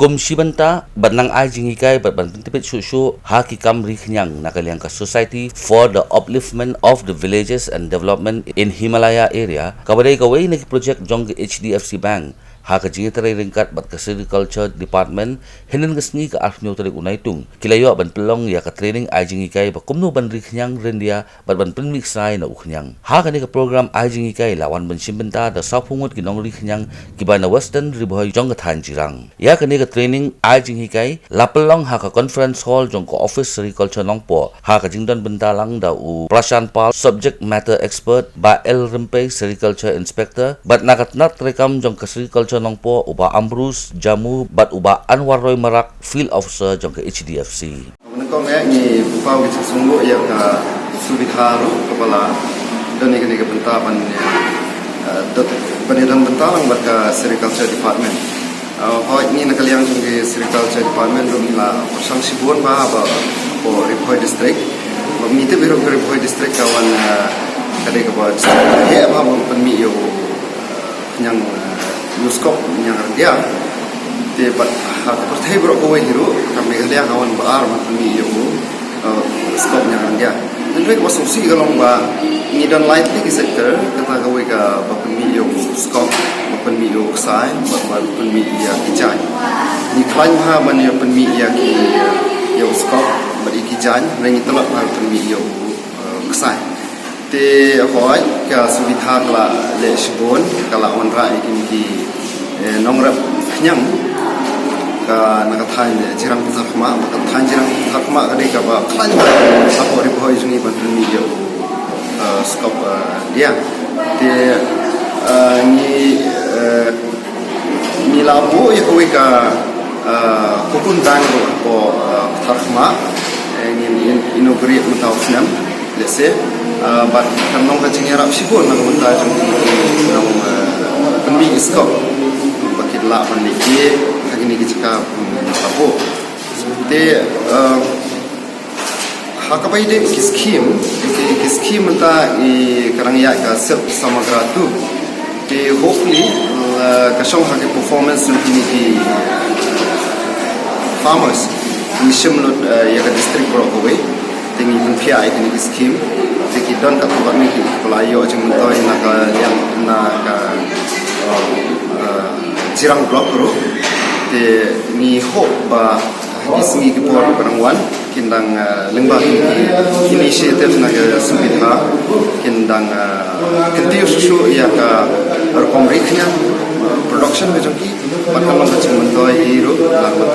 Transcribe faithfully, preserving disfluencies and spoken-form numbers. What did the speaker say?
Kum shi bynta ban nang ai jinghikai bad ban pyntipit shuh shuh ha ki kam ri khñiang na ka liang ka Society for the Upliftment of the Villages and Development in Himalaya Area, kaba dei kawei na ki projek jong ka H D F C Bank, ha ka jingïatrei ryngkat bad ka Sericulture Department, hynnin ka sngi ka arphew tarik u Naitung, ki la ïoh ban pynlong ïa ka training ai jinghikai ba kumno ban ri khñiang ryndia bad ban pynmih ksai na u khñiang. Ha kane ka program ai jinghikai la wan ban shim bynta da sawphew ngut ki nongri khñiang kiba na Western Ri Bhoi jong ka thaiñ Jirang. Ïa kane ka training ai jinghikai la pynlong ha ka conference hall jong ka office Sericulture Nongpoh, ha ka jingdon bynta lang da u Prashant Pal, subject matter expert, Bah L Rympei, Sericulture Inspector, bad na ka tnat treikam jong ka Sericulture Nongpoh, u Bah Ambrose Jamu bad u Bah Anwar Roy Marak, field officer jong ka H D F C. Nyngkong eh ngi pynpaw ki jingsngewbha ïa ka Subidha ruh kaba la don ïa kane ka bynta ban, eh, don, ban ïa don bynta lang bad ka Sericulture Department. Eh, hooid, ngi na ka liang jong ki Sericulture Department ruh ngi la pyrshang shibun bha ha ba ko Ri Bhoi District. Ba ngi tip ruh ka Ri Bhoi District ka wan, eh, ka dei kaba district heh bha ban pynmih ïa u khñiang, eh, ïa u skop khñiang ryndia. Te bad ha ka pyrthei baroh kawei hi ruh ka Meghalaya ka wan ba ar ban pynmih ïa u, eh, skop khñiang ryndia. Hynrei kaba sngewsih ka long ba ngi don lai tylli ki sector, kata kawei ka ba pynmih ïa u skop, ba pynmih ïa u ksai, bad ba pynmih ïa ki jaiñ. Ngi khlaiñ bha ban ïa pynmih ïa ki, ïa u skop bad ïa ki jaiñ, hynrei ngi tlot bha ban pynmih ïa u, eh, ksai. Te hooid, ka Subidha ka la leh shibun, ka la wanrah ïa kine ki, eh, nongrep khñiang ka na ka thaiñ Jirang Ptharkhmah, ka thaiñ Jirang Ptharkhmah ka dei kaba khlaiñ bha hapoh Ri Bhoi jong ngi ban pynmih ïa u, eh, skop, eh, ryndia. Te, eh, ngi, eh, ngi la buh ïa kawei ka, eh, Cocoon Bank ruh hapoh, eh, Ptharkhmah, eh, ngin in-, inaugurate mynta u snem, let's say, eh, bad kan long ka jingïarap shibun na ka bynta jong ki, ki nong, eh, pynmih skop ba kin lah ban leit ha kine ki jaka, mm, la buh. Te, eh, ha kaba ïadei ki scheme, ki, ki scheme mynta i ka dang ïaid ka SILP Samagra two. Te hopefully, eh, ka shong ha ki performance jong kine ki farmers. Ngi shim lut, eh, ïa ka district baroh kawei. Te ngi pynphiah ïa kine ki scheme. Te ki don katto katne kiba la ïoh jingmyntoi na ka liang na ka, eh, eh, Jirang Block ruh. Te ngi hope ba ki sngi ki por ba dang wan, kin dang, eh, lyngba ki, ki initiative na ka Subidha, kin dang, eh, kyntiew shuh shuh ïa ka rukom ri khñiang, eh, production ka jong ki, bad ka long ka jingmyntoi hi ruh, bad